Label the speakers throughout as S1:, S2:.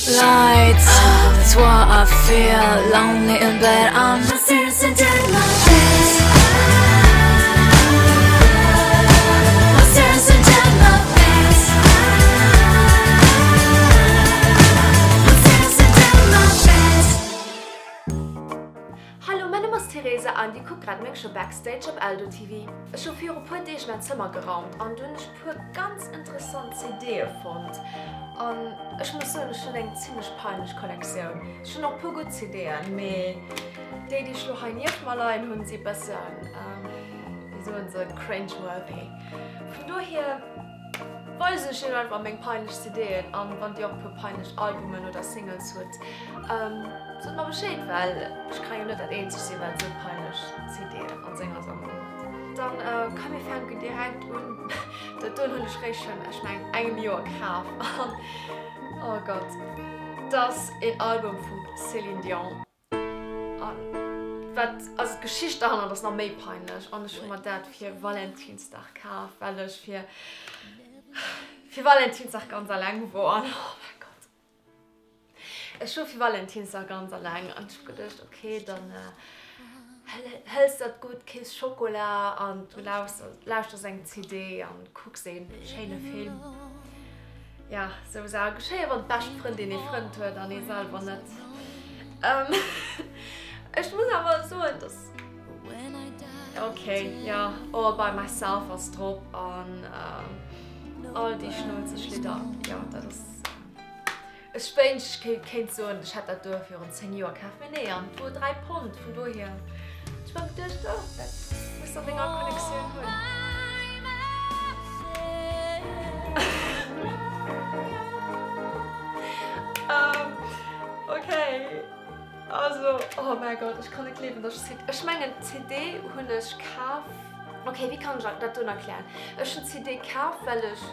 S1: Lights, that's what I feel Lonely in bed, I'm serious and dead my best I'm serious and dead my best I'm serious and dead my best
S2: Hallo, mäin Numm ass Theresa an dir kuckt grad meng Show Backstage op Eldo TV. Ech hu viru puer Deeg mäin Zëmmer geraumt an du hunn ech puer ganz interessant CDe fonnt an ech muss soen, ech hunn eng zimmlech peinlech Kollektioun. Ech hunn och puer gutt CDen, mee déi déi ech lo hei nieft mer leien hunn si bëssen, wéi soen se, cringe-worthy. Vun dohier weisen ech iech einfach meng peinlech CDen an wann dir och puer peinlech Albumen oder Singles hutt, Sot mer Bescheed, well ech ka jo net dat eenzegt sinn, wat esou peinlech CDen an senger Sammlung huet. Dann komm mir fänken direkt un. Dat doen hunn ech réischt virun, ech mengen, engem Joer kaf an oh Gott, dat ass een Album vum Céline Dion an wat, also d'Geschicht derhannert ass nach méi peinlech an ech hu mer dat fir Valentinsdag kaf, well ech fir fir Valentinsdag ganz alleng wor an oh mäi Gott. Ech wor fir Valentinsdag ganz alleng an ech hu geduecht, ok dann hëls der d'gutt Kees Schokola an du lauschters eng CD an kucks een schéine Film. Ja, sou Saache geschéie wann d'bescht Frëndin ee Frënd huet an ee selwer net. Ech muss awer soen, dass, ok, jo, All by myself ass drop an all déi schnulzeg Lidder, jo dat ass. Ech wéinscht ech kéint soen ech hätt dat do virun 10 Joer kaf, mee nee, an et wor 3 Pond, vun dohier ech mer geduecht oh dat muss an denger Kollektioun hunn. Ok also oh mäi Gott ech kann net gleewen dass ech ech mengen d'CD hunn ech kaf, ok wéi kann ech dat doen erklären, ech hunn d'CD kaf well ech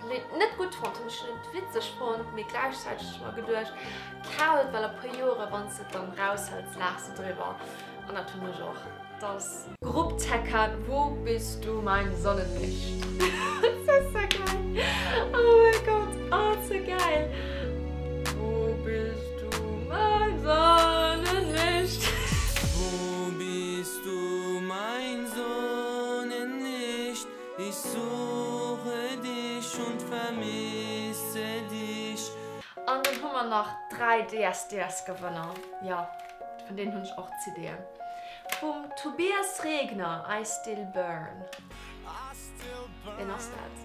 S2: Lidd net gutt fonnt hunn, ech hunn et witzeg fonnt, mee gläichzäiteg hu ech mer geduecht, kal et, well a puer Joere wann s de et dann eraushëls, laachs de driwwer an dat hunn ech och. Dass. Grupp Tekkan, Wo bist du mein Sonnenlicht? Dat ass sou geil! Oh mein Gott, oh dat ass sou geil! Wo bist du mein Sonnenlicht?
S3: Wo bist du mein Sonnenlicht? Ich suche dich und vermisse dich.
S2: An dann hu mer nach 3 DSDS-Gewënner, jo, vun deenen hunn ech och CDen. Vum Tobias Regner, I Still Burn. Ween ass dat?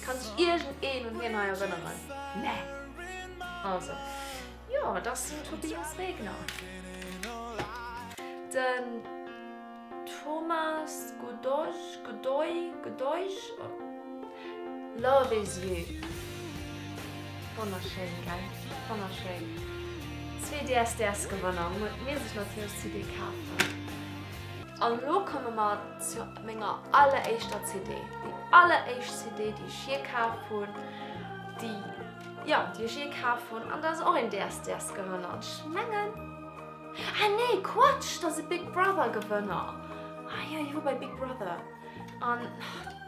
S2: Kann sech iergend een un hien hei erënneren? Nee? Also, jo, et ass den Tobias Regner. Den. Thomas Godoj, Godoy, Godoj, Love is you. Wonnerschéin, gell? Wonnerschéin. Zwee DSDS Gewënner, misst ech natierlech CD kafen. An elo komme mer zu menger alleréischter CD. Déi alleréischt CD, déi ech je kaf hunn, déi, jo, déi ech je kaf hunn. An dat ass och een DSDS Gewënner. An ech mengen. Ah nee, Quatsch, dat ass e Big Brother Gewënner. Ah jo, hie wor bei Big Brother. An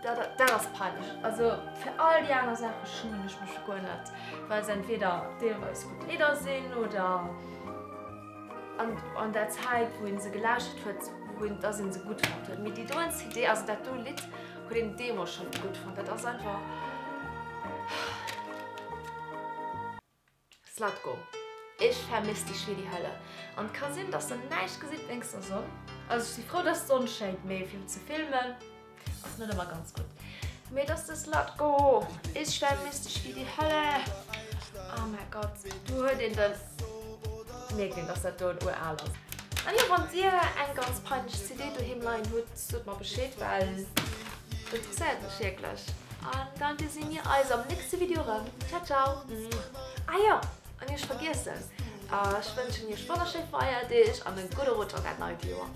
S2: dat, dat ass peinlech. Also fir all déi aner Saache schummen ech mech guer net, well se entweder deelweis gutt Lidder sinn oder an, an der Zäit wou een se gelauschtert huet, wou een, dass een se gutt fonnt huet. Mee déi doen CD, also dat do Lidd huet een deemools schonn gutt fonnt. Dat ass einfach. Zlatko, ech vermiss dech wéi déi Hölle. An et ka sinn, dass der näischt gesitt wéinst der Sonn. Also ech si frou, dass d'Sonn schéint, mee fir ze filmen ass net ëmmer ganz gutt. Mee et ass de Zlatko, ech vermiss dech wéi déi Hölle. Oh mäi Gott, do huet een den, mierkt een, dass dat do en uraal ass. An jo, wann dir eng ganz peinlech CD doheem leien hutt, sot mer Bescheed, well dat interesséiert mech wierklech. An dann gesi mir eis am nächste Video erëm. Ciao ciao. Ah jo, an iech vergiessen, ech wënschen iech wonnerschéi Feierdeeg an e gudde Rutsch an dat neit Joer.